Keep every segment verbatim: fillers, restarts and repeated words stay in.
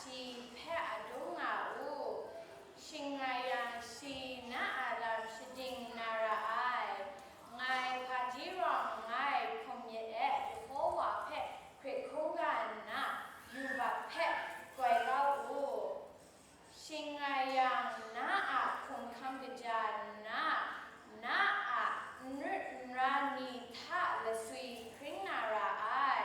shi hpe adung nga u. Shing rai yang, shi na a lam shading na ra ai. Ngai hpaji rawng ngai hkum myit e, Yehova hpe hkrit hkungga nna, yubak hpe koi kau u. Shing rai yang, na a hkumhkam kaja nna, na a n rit n ra ni hta laswi hpring na ra ai.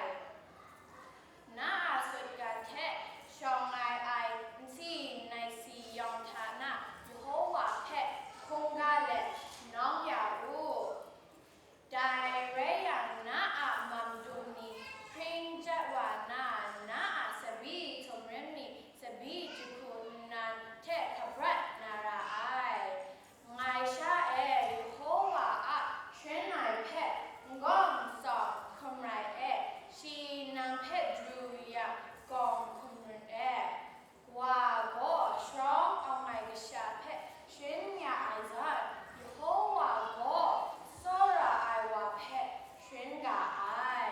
Na a sutgan hte shawng ai ai nsi naisi yawng hta na Yehova hpe hkungga let nawng ya u. Dai rai yang, na a mam dung ni hpring jat wa na, na a tsabyi htumrim ni tsabyi jahku nnan hte hkabrat na ra ai. Ngai sha e, Yehova a sharin ai hpe n-gaw n-tsawng hkum rai e, shi nang hpe daru ya gawng hkum rit e. Wa gaw sharawng awng ai kasha hpe sharin ya ai zawn, Yehova gaw tsawra ai wa hpe sharin ga ai.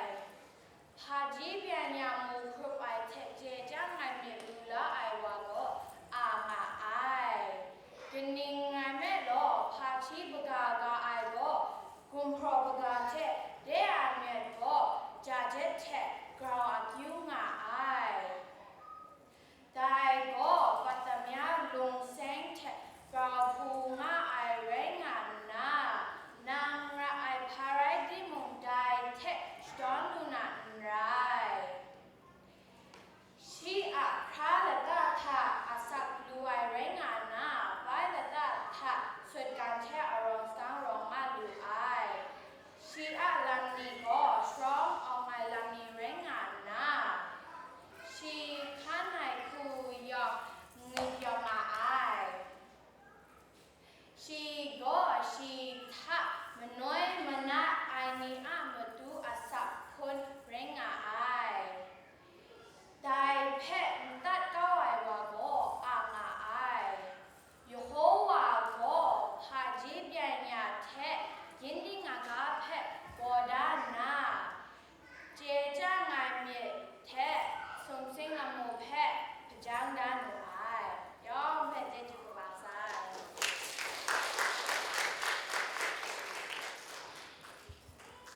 Hpaji byan ya mu hkrup ai hte chye chyang ai myit lu la ai wa gaw a nga ai. Kaning rai nme law, hpaji baga ga ai gaw gumhpraw baga hte de ai myit gaw ja jet hte grau akyu nga ai. Dai gaw Patamya lung seng hte grau hpu nga ai rai nga nna, nang ra ai hpa rai timung, dai hte shadawn lu na n rai. Shi a hkra lata hta asak lu ai rai nga nna, bai lata hta sutgan hte arawng sadang rawng nga lu ai. Shi a lam ni gaw sharawng awng ai lam ni rai nga nna, shi hkan ai hku yawng ngut yawng nga ai. Shi gaw shi hta manoi manat ai ni a matu asak hpun rai nga ai. Dai hpe n tat kau ai wa gaw a nga ai. Yehova gaw hpaji byan ya hte ginding aga hpe gaw da nna, chye chyang ai myit hte sumsing lamu hpe hpajang da nu.